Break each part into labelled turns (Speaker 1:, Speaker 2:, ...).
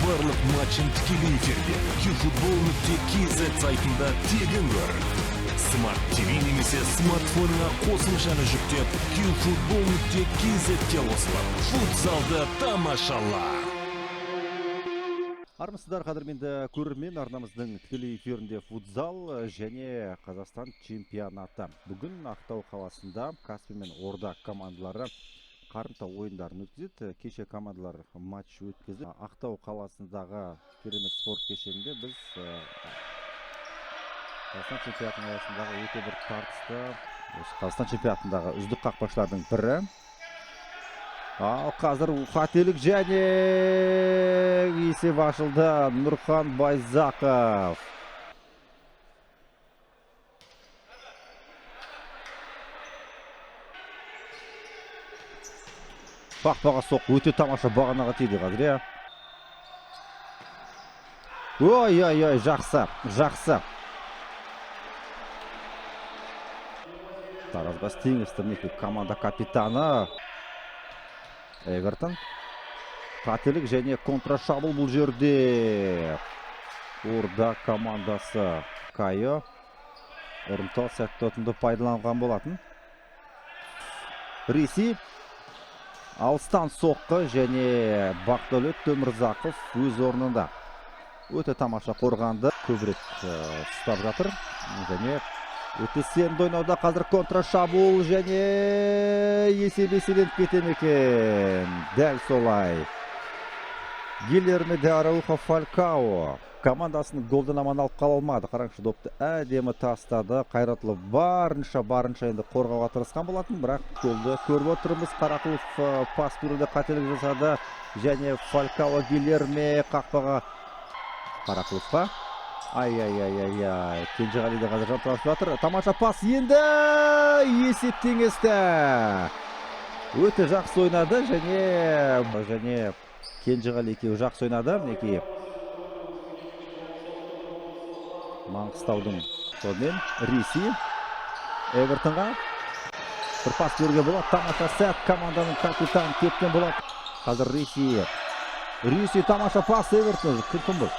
Speaker 1: барлық матчын тікелей эфирде qfootball.kz сайтында тегін көр. Smart TV немесе смартфоныңа қосымшаны жүктеп, qfootball.kz-ке қосылып, футзалды тамашала.
Speaker 2: Армысыздар, қадірменді көрермен, арнамыздың тікелей эфирінде футзал және Қазақстан чемпионаты. Бүгін Ақтау қаласында Каспий мен Орда командалары қарымта ойындарын өткізеді. Кеше командалар матч өткізді. Ақтау қаласындағы керемет спорт кешенінде біз Қазақстан чемпионатының аясындағы өте бір тартысты, осы Қазақстан чемпионатындағы үздік қақпашылардың бірі. Ал қазір қателік және есеп ашылды. Нұрхан Байзақов. Қақпаға соққы өте тамаша, бағанаға тиді қазір, иә. Ой, ой, ой, жақсы, жақсы. Таразбас Теңізді, мінекей команда капитаны Эвертон. Қателік және контрашабуыл бұл жерде. Орда командасы Кайо ұрымтал сәтті ұтымды пайдаланған болатын. Ресей алыстан соққы және Бақдәулет Өмірзақов өз орнында. Өте тамаша қорғанды, көбірек ұстап жатыр. Және өте сенімді ойнауда. Қазір контрашабуыл және есеп еселеніп кете ме екен? Дәл солай. Гильерме де Араухо Фалькао командасын голдан аман алып қала алмады. Қараңызшы, допты әдемі тастады. Қайратұлы барынша енді қорғауға тырысқан болатын, бірақ голды көріп отырмыз. Қарақұлов пас беруде қателік жасады және Фалькао Гильерме қақпаға Қарақұловқа. Ай, ай, ай, ай, ай. Кенжеғали де қазір жанталасып жатыр. Тамаша пас енді есеп теңесті. Өте жақсы ойнады және Кенжеғали екеуі жақсы ойнады. Мінекей Маңғыстаудың сонымен Ресей Эвертонға бір пас беруге болады. Тамаша сәт, команданың капитаны тепкен болады. Қазір Ресей. Ресей тамаша пас Эвертон. Кім бұл?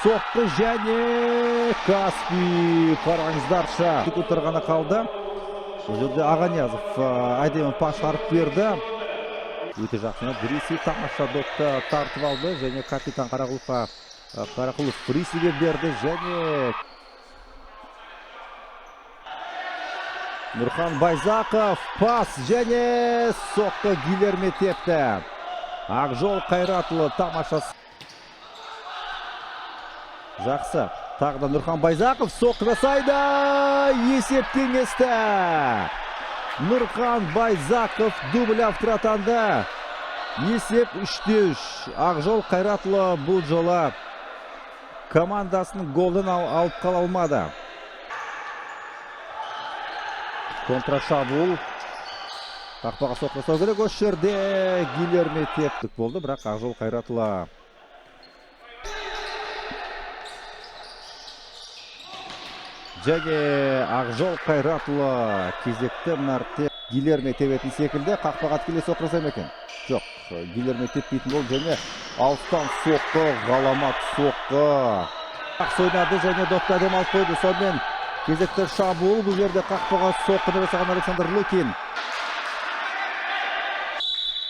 Speaker 2: Соққы және Каспий. Қараңыздаршы. Секундтар ғана қалды. Бұл жерде Ағаниязов әдемі пас шығарып берді. Өте жақсы ойнады. Ресей тамаша допты тартып алды және капитан Қарақұлов Ресейге берді және Нұрхан Байзақов пас және соққы Гильерме тепті. Ақжол Қайратұлы тамаша. Жақсы. Тағы да Нұрхан Байзақов соққы жасайды. Есеп теңесті. Нұрхан Байзақов дубль авторы атанды. Есеп 3-3. Ақжол Қайратұлы бұл жолы командасының голын алып қала алмады. Контрашабуыл. Қақпаға соққы жасау керек осы жерде. Гильерме тептік болды, бірақ Ақжол Қайратұлы және Ақжол Қайратұлы кезекті мәрте Гильерме тебетін секілді. Қақпаға тікелей соққы жасай ма екен? Жоқ, Гильерме теппейтін болды және алыстан соққы, ғаламат соққы. Жақсы ойнады және допты әдемі алып қойды. Сонымен кезекті шабуыл бұл жерде қақпаға соққыны жасаған Александр Лукин.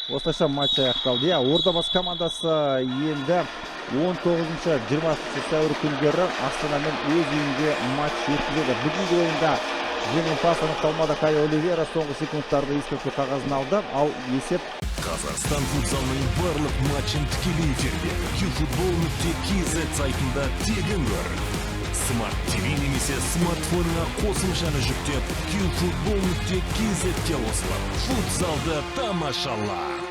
Speaker 2: Осылайша матч аяқталды. Иә, Ордабасы командасы енді 19-20 сәуір күндері Астанамен өз үйінде матч өткізеді. Бүгінгі ойында жеңімпаз анықталмады. Кайо Оливера соңғы секундтарда ескерту қағазын алды. Ал есеп
Speaker 1: Қазақстан футзалының барлық матчын тікелей эфирде qfootball.kz сайтында тегін көр. Smart TV немесе смартфоныңа қосымшаны жүктеп, qfootball.kz-ке қосылып, футзалды тамашала.